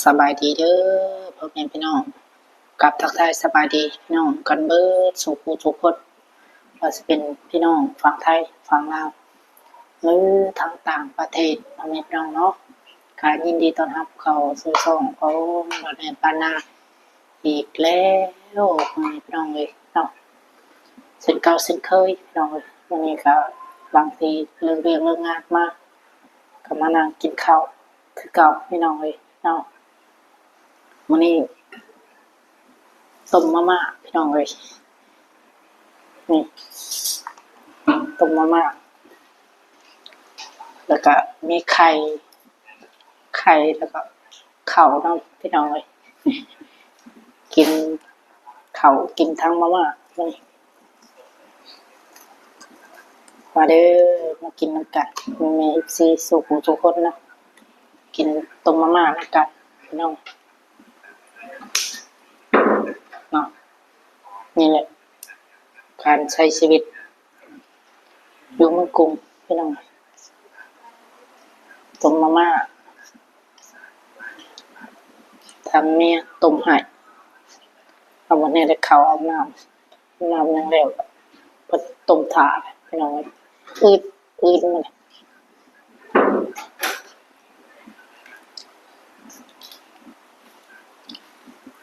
ສະບາຍດີເດີພໍ່ແມ່ພີ່ນ້ອງ ກັບທັກທາຍສະບາຍດີພີ່ນ້ອງກັນເບິດສູ່ຜູ້ສູ່ຄົນ ວ່າຊິເປັນພີ່ນ້ອງຝັ່ງໄທຝັ່ງລາວ ຫຼືທາງຕ່າງປະເທດ ພໍ່ແມ່ພີ່ນ້ອງເນາະ ກະຍິນດີຕ້ອນຮັບເຂົ້າສູ່ຊ່ອງຂອງບ່າວແນນປານາ ອີກແລ້ວ ພໍ່ແມ່ພີ່ນ້ອງເອີຍເນາະ ເຊັ່ນເກົ່າເຊັ່ນເຄີຍພີ່ນ້ອງເອີຍ ມື້ນີ້ກະບາງທີເລີກວຽກເລີກງານມາ ກະມານັ່ງກິນເຂົ້າຄືເກົ່າພີ່ນ້ອງເອີຍເນາະ ມື້ນີ້ຕົ້ມມາມ່າພີ່ນ້ອງເອີຍ ນີ້ ຕົ້ມມາມ່າ ແລ້ວກະມີໄຂ່ ໄຂ່ ແລ້ວກະເຂົ້ານຳພີ່ນ້ອງເອີຍ ກິນເຂົ້າກິນທັງມາມ່າມື້ນີ້ ມາເດີ ມາກິນນຳກັນ ແມ່ໆ ເອັຟຊີ ສູ່ຜູ້ສູ່ຄົນເນາະ ກິນຕົ້ມມາມ່ານຳກັນພີ່ນ້ອງເນາະ ນີ້ແຫຼະ ການໃຊ້ຊີວິດຢູ່ເມືອງກຸງພີ່ນ້ອງ ຕົ້ມມາມ່າ ທາງເມຍຕົ້ມໃຫ້ ເອົາບັດນີ້ໄດ້ເຂົ້າອາບນ້ຳ ອາບນ້ຳຍັງແລ້ວ ເພິ່ນຕົ້ມຖ້າພີ່ນ້ອງເອີຍ ອືດ ອືດມັນ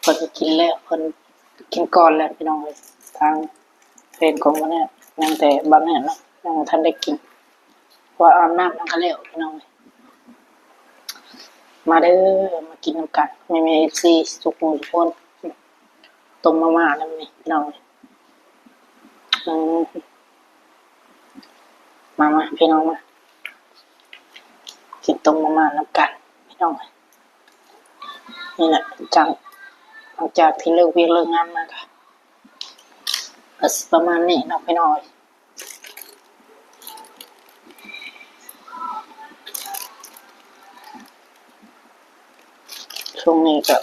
ເພິ່ນກິນແລ້ວ ເພິ່ນກິນກ່ອນແລ້ວພີ່ນ້ອງເອີຍ ທາງແຟນຂອງບ່າວແນນ ຍັງແຕ່ບ່າວແນນເນາະ ຍັງບໍ່ທັນໄດ້ກິນ ເພາະວ່າອາບນ້ຳມັນກະແລ້ວພີ່ນ້ອງເອີຍ ມາເດີ ມາກິນນຳກັນ ແມ່ໆ ເອັຟຊີ ທຸກຜູ້ທຸກຄົນ ຕົ້ມມາມ່ານຳນີ້ພີ່ນ້ອງເອີຍ ອືມ ມາໆ ພີ່ນ້ອງມາ ກິນຕົ້ມມາມ່ານຳກັນພີ່ນ້ອງເອີຍ ນີ້ແຫຼະ ຫຼັງຈາກ ຫຼັງຈາກທີ່ເລີກວຽກເລີກງານມາກະ ກະຊິປະມານນີ້ເນາະພີ່ນ້ອງເອີຍ ຊ່ວງນີ້ກະ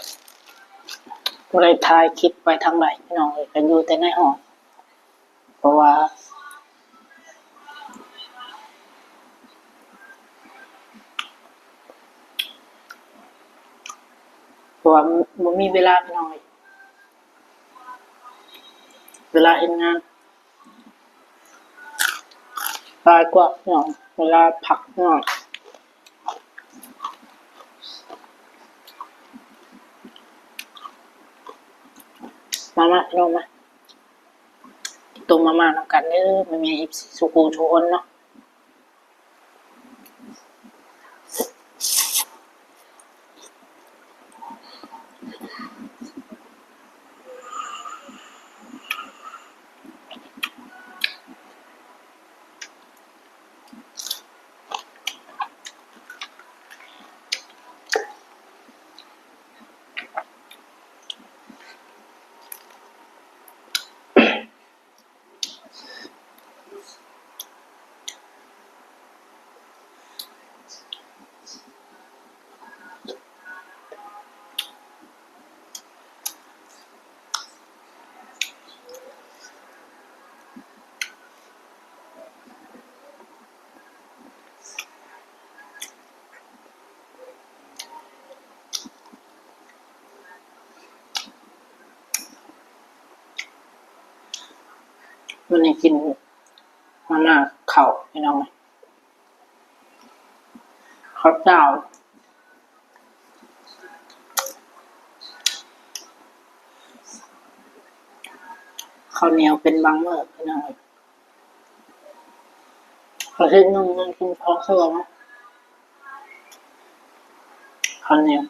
ບໍ່ໄດ້ຖ່າຍຄລິບໄປທາງໃດພີ່ນ້ອງເອີຍ ກະຢູ່ແຕ່ໃນຫ້ອງ ເພາະວ່າ ເພາະວ່າບໍ່ມີເວລາພີ່ນ້ອງເອີຍ ເວລາເຮັດງານຫຼາຍກວ່າພີ່ນ້ອງ ເວລາພັກພີ່ນ້ອງ ມາໆ ພີ່ນ້ອງມາ ຕົ້ມມາມ່ານຳກັນເດີ ແມ່ໆ ເອັຟຊີ ສູ່ຜູ້ທຸກຄົນເນາະ ມື້ນີ້ກິນມາມ່າເຂົ້າພີ່ນ້ອງ ເຂົ້າເຈົ້າ ເຂົ້າໜຽວເປັນບາງມື້ພີ່ນ້ອງ ອາທິດໜຶ່ງຍັງກິນສອງເທື່ອເນາະ ເຂົ້າໜຽວ.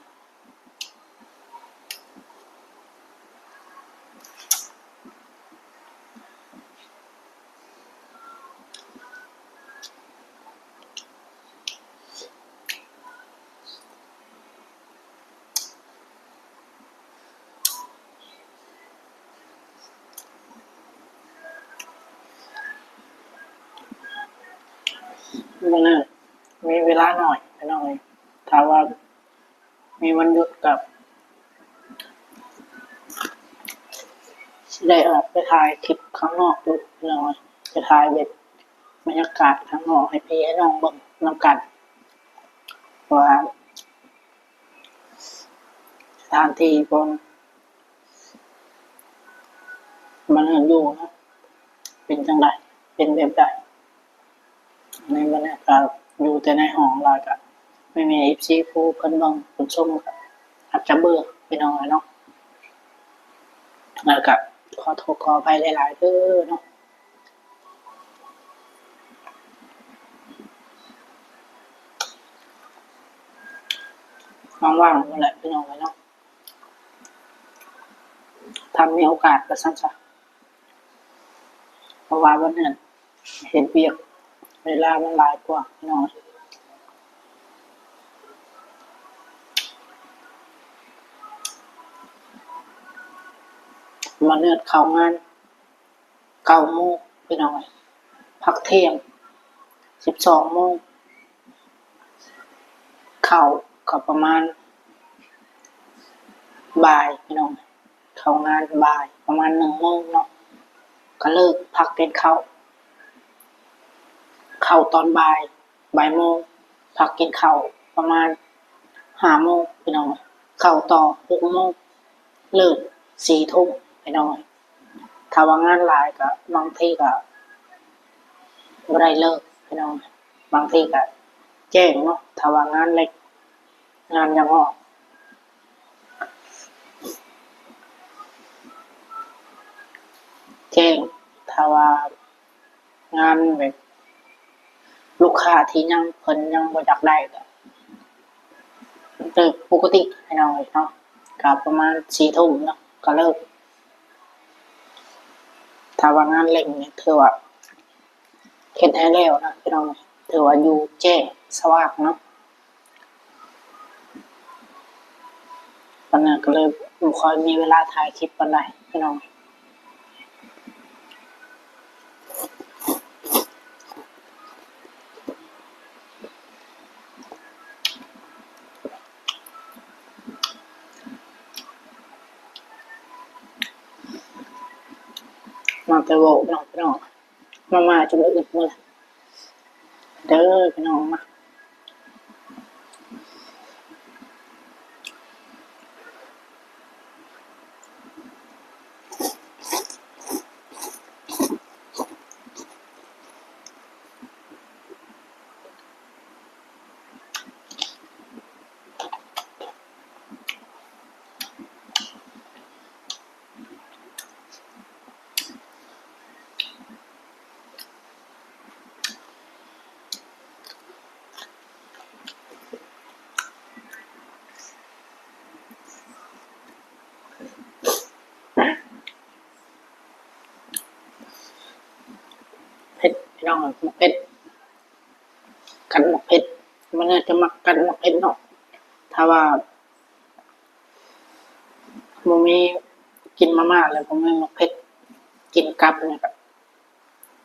ມື້ນີ້ມີເວລາໜ້ອຍ ພີ່ນ້ອງເອີຍ ຖ້າວ່າມີວັນຢຸດກໍຊິໄດ້ອອກໄປຖ່າຍຄລິບຂ້າງນອກຢູ່ ພີ່ນ້ອງເອີຍ ໄປຖ່າຍແບບບັນຍາກາດຂ້າງນອກໃຫ້ພີ່ໃຫ້ນ້ອງເບິ່ງນຳກັນ ເພາະວ່າ ຖານທີ່ບ່ອນ ມັນຢູ່ເນາະ ເປັນຈັ່ງໃດ ເປັນແບບໃດ. ໃນບັນຍາກາດຢູ່ແຕ່ໃນຫ້ອງ ແລ້ວກະແມ່ໆ ເອັຟຊີ ຜູ້ເພິ່ນເບິ່ງເພິ່ນຊົມກະອາດຈະເບື່ອ ພີ່ນ້ອງເອີຍເນາະ. ແລ້ວກະຂໍໂທດຂໍອະໄພຫຼາຍໆເດີເນາະ. ວ່າງໆ ພຸ້ນແຫຼະ ພີ່ນ້ອງເອີຍເນາະ. ຖ້າມີໂອກາດວ່າຊັ້ນຊະ ເພາະວ່າບັດນີ້ເຮັດວຽກ ເວລາມັນຫຼາຍກວ່າເນາະ. ມາເນີດເຂົ້າງານ ເກົ້າໂມງພີ່ນ້ອງເອີຍ ພັກທ່ຽງສິບສອງໂມງ ເຂົ້າກໍປະມານບ່າຍພີ່ນ້ອງ ເຂົ້າງານບ່າຍປະມານໜຶ່ງໂມງເນາະ ກໍເລີກພັກກິນເຂົ້າ ເຂົ້າຕອນບ່າຍ ບ່າຍໂມງ ພັກກິນເຂົ້າປະມານຫ້າໂມງພີ່ນ້ອງ ເຂົ້າຕໍ່ຫົກໂມງ ເລີກສີ່ທຸ່ມພີ່ນ້ອງ. ຖ້າວ່າງານຫຼາຍກໍບາງທີກໍບໍ່ໄດ້ເລີກພີ່ນ້ອງ ບາງທີກໍແຈ້ງເນາະ ຖ້າວ່າງານເລັກ ງານຍັງອອກ ແຈ້ງ ຖ້າວ່າງານແບບລູກຄ້າທີ່ຍັງ ເພິ່ນຍັງບໍ່ຢາກໄດ້ກໍເລີກປົກກະຕິພີ່ນ້ອງເອີຍເນາະ ກໍປະມານສີ່ທຸ່ມເນາະ ກໍເລີກ. ຖ້າວ່າງານເລັ່ງນີ້ຖືວ່າເຮັດໃຫ້ແລ້ວນະພີ່ນ້ອງ ຖືວ່າຢູ່ແຈ້ງສະຫວ່າງເນາະ. ປານນັ້ນກໍເລີຍບໍ່ຄ່ອຍມີເວລາຖ່າຍຄລິບປານໃດພີ່ນ້ອງ. ມາແຕ່ເວົ້າເນາະພີ່ນ້ອງ. ມາມ່າຈົນອຶດໝົດເດີພີ່ນ້ອງ. ມາ ເຜັດພີ່ນ້ອງ ໝາກເຜັດ ກັນໝາກເຜັດ ມັນຈະມັກກັນໝາກເຜັດເນາະ. ຖ້າວ່າບໍ່ມີ ກິນມາມ່າແລ້ວບໍ່ມີໝາກເຜັດ ກິນກັບນີ້ກໍ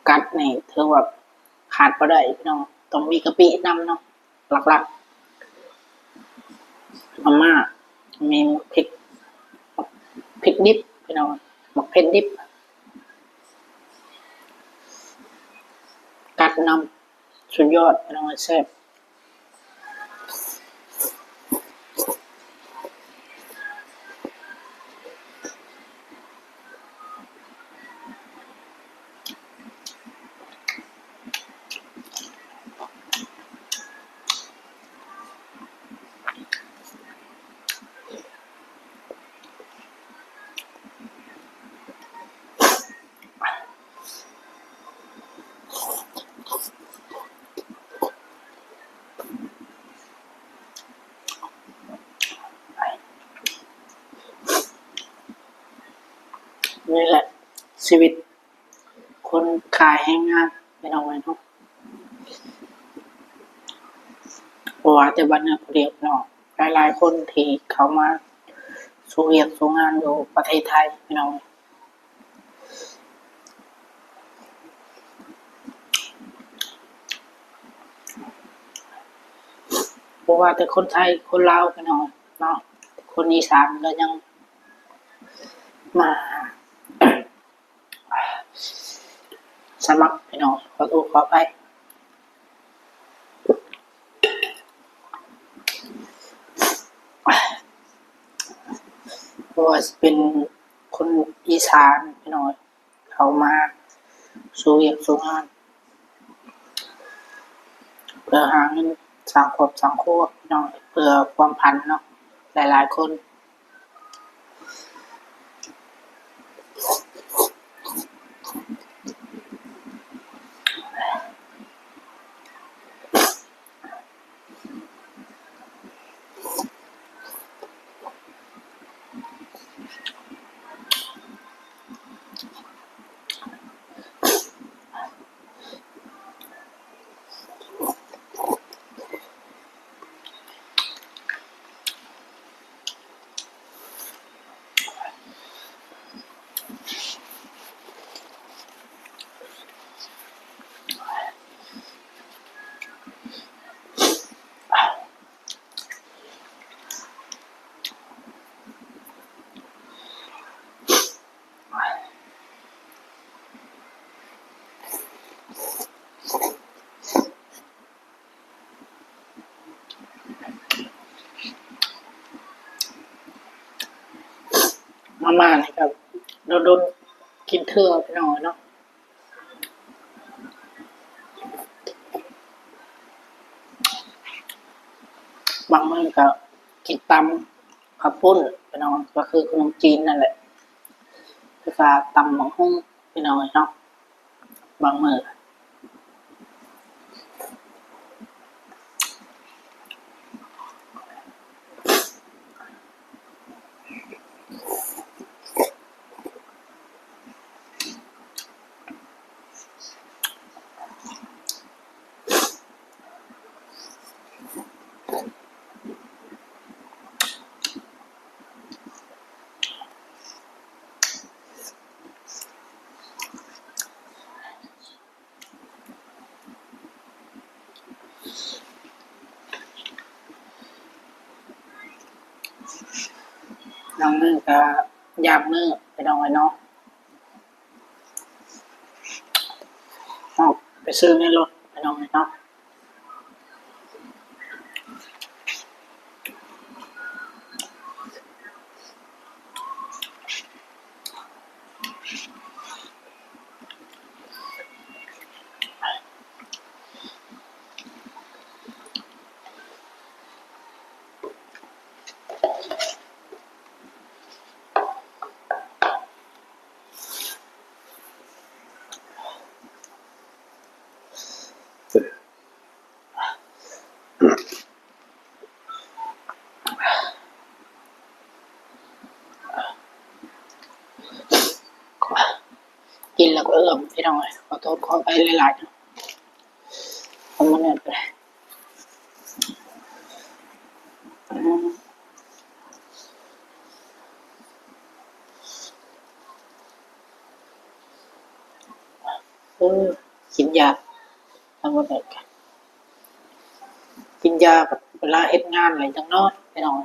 ກັດນີ້ຖືວ່າຂາດບໍ່ໄດ້ພີ່ນ້ອງ ຕ້ອງມີກະປິນຳເນາະ. ຫຼັກໆ ມາມ່າ ມີໝາກເຜັດ ໝາກເຜັດດິບພີ່ນ້ອງ ໝາກເຜັດດິບ ກັດນຳ ສຸດຍອດພີ່ນ້ອງ ແຊບ. ນີ້ແຫຼະຊີວິດຄົນຂາຍແຮງງານພີ່ນ້ອງເອີຍເນາະ. ບໍ່ວ່າແຕ່ບ້ານເຮືອນຜູ້ດຽວເນາະ ຫຼາຍໆຄົນທີ່ເຂົ້າມາສູ່ວຽກສູ່ງານຢູ່ປະເທດໄທພີ່ນ້ອງ. ບໍ່ວ່າແຕ່ຄົນໄທ ຄົນລາວພີ່ນ້ອງເນາະ ຄົນອີສານກໍຍັງມາສະໝັກພີ່ນ້ອງ ຂໍໂທດຂໍອະໄພ. ບໍ່ວ່າຊິເປັນຄົນອີສານພີ່ນ້ອງ ເຂົ້າມາສູ່ວຽກສູ່ງານ ເພື່ອຫາເງິນສ້າງຄອບສ້າງຄົວພີ່ນ້ອງ ເພື່ອຄວາມຝັນເນາະ ຫຼາຍໆຄົນ. ມາມ່ານີ້ກໍດົນໆກິນເທື່ອພີ່ນ້ອງເນາະ. ບາງມື້ກໍກິນຕຳເຂົ້າປຸ້ນພີ່ນ້ອງ ກໍຄືຂະໜົມຈີນນັ້ນແຫຼະ ຄືວ່າຕຳບັກຫຸ່ງພີ່ນ້ອງເນາະ ບາງມື້. ບາງມື້ກໍຢາມມື້ ພີ່ນ້ອງເອີຍເນາະ ອອກໄປຊື້ໃນລົດ ພີ່ນ້ອງເອີຍເນາະ. ກິນແລ້ວກໍເອື້ອມ ພີ່ນ້ອງເອີຍ ຂໍໂທດຂໍອະໄພຫຼາຍໆ ເນາະ ເອົາມາແນບໄປ. ເອີ ກິນຢາ ທຳມະດາ ກິນຢາ ເວລາເຮັດງານແລ້ວຈັ່ງນອນ ພີ່ນ້ອງ.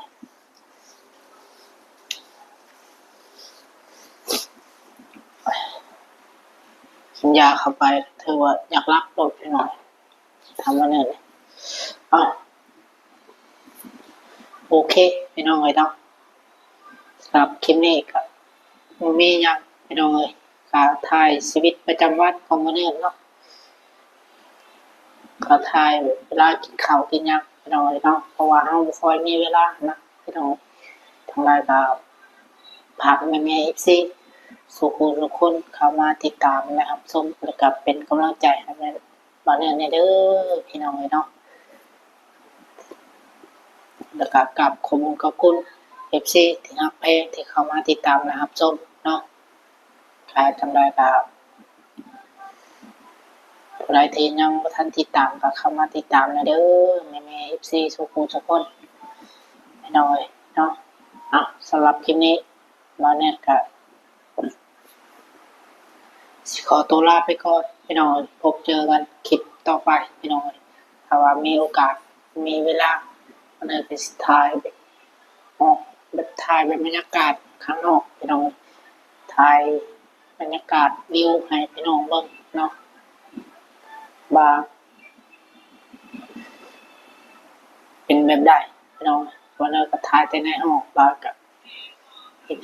ກິນຢາເຂົ້າໄປ ຖືວ່າຢາກຫຼັບໂລດພີ່ນ້ອງ ທຳມະດາ. ເອົ້າ ໂອເຄ ພີ່ນ້ອງເອີຍເນາະ ສຳລັບຄລິບນີ້ກໍບໍ່ມີຫຍັງ ພີ່ນ້ອງເອີຍ. ກະຖ່າຍຊີວິດປະຈຳວັນຂອງມື້ນີ້ເນາະ ກະຖ່າຍເວລາກິນເຂົ້າກິນຫຍັງ ພີ່ນ້ອງເອີຍເນາະ ເພາະວ່າເຮົາບໍ່ຄ່ອຍມີເວລານະ ພີ່ນ້ອງ. ທາງໃດກໍຝາກແມ່ໆ ເອັຟຊີ ສູ່ຜູ້ສູ່ຄົນເຂົ້າມາຕິດຕາມ ແລະ ຮັບຊົມ ແລະ ກະເປັນກຳລັງໃຈໃຫ້ແມ່ ບ່າວເນີນແດ່ເດີ ພີ່ນ້ອງເອີຍເນາະ. ແລ້ວກໍກາບຂອບຄຸນຂອບຄຸນ ເອັຟຊີ ທີ່ຮັກແພງ ທີ່ເຂົ້າມາຕິດຕາມ ແລະ ຮັບຊົມເນາະ. ຖ້າຈັ່ງໃດກໍ ຜູ້ໃດທີ່ຍັງບໍ່ທັນຕິດຕາມ ກໍເຂົ້າມາຕິດຕາມແດ່ເດີ ແມ່ໆ ເອັຟຊີ ສູ່ຜູ້ສູ່ຄົນ ພີ່ນ້ອງເອີຍເນາະ. ເອົາ ສຳລັບຄລິບນີ້ ບ່າວເນີນກໍ ຊິຂໍຕົວລາໄປກ່ອນ ພີ່ນ້ອງເອີຍ. ພົບເຈີກັນຄລິບຕໍ່ໄປ ພີ່ນ້ອງເອີຍ. ຖ້າວ່າມີໂອກາດ ມີເວລາ ອັນນັ້ນກໍຊິຖ່າຍ ອອກແບບ ຖ່າຍແບບບັນຍາກາດຂ້າງນອກ ພີ່ນ້ອງເອີຍ. ຖ່າຍບັນຍາກາດວິວໃຫ້ພີ່ນ້ອງເບິ່ງເນາະ ວ່າເປັນແບບໃດ ພີ່ນ້ອງ. ວ່າແລ້ວກໍຖ່າຍແຕ່ໃນຫ້ອງ ວ່າກໍ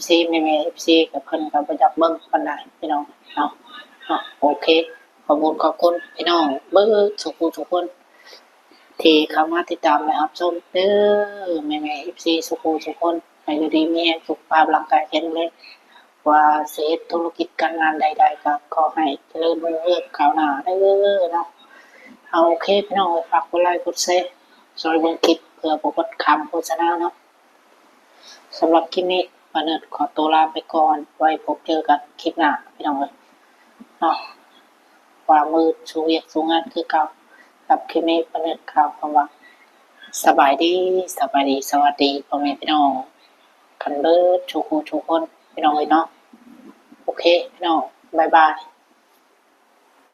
ຊີ ແມ່ໆ ເອັຟຊີ ກໍເພິ່ນກໍບໍ່ຢາກເບິ່ງປານໃດພີ່ນ້ອງເນາະ. ເນາະ ໂອເຄ ຂອບຄຸນ ຂອບຄຸນພີ່ນ້ອງເບິດທຸກຜູ້ທຸກຄົນ ທີ່ເຂົ້າມາຕິດຕາມ ແລະ ຮັບຊົມເດີ ແມ່ໆ ເອັຟຊີ ທຸກຜູ້ທຸກຄົນ. ໃຫ້ຢູ່ດີມີແຮງ ສຸຂະພາບຮ່າງກາຍແຂງແຮງ ວ່າຊິເຮັດທຸລະກິດການງານໃດໆ ກໍຂໍໃຫ້ຈະເລີນຮຸ່ງເຮືອງກ້າວໜ້າເດີເນາະ. ເອົາ ໂອເຄພີ່ນ້ອງເອີຍ ຝາກກົດໄລກົດແຊ ຊ່ອຍເບິ່ງຄລິບ ເພື່ອບໍ່ພົດຄຳໂຄສະນາເນາະ. ສຳລັບຄລິບນີ້ ປ້າເນີດຂໍຕົວລາໄປກ່ອນ ໄວ້ພົບເຈີກັນຄລິບໜ້າພີ່ນ້ອງເອີຍເນາະ. ຄວາມມືດສູ້ວຽກສູ້ງານຄືເກົ່າ. ສຳລັບຄລິບນີ້ ປ້າເນີດກ່າວຄຳວ່າ ສະບາຍດີ ສະບາຍດີ ສະຫວັດດີພໍ່ແມ່ພີ່ນ້ອງກັນເບິດທຸກຜູ້ທຸກຄົນ ພີ່ນ້ອງເອີຍເນາະ. ໂອເຄພີ່ນ້ອງ ບາຍບາຍ.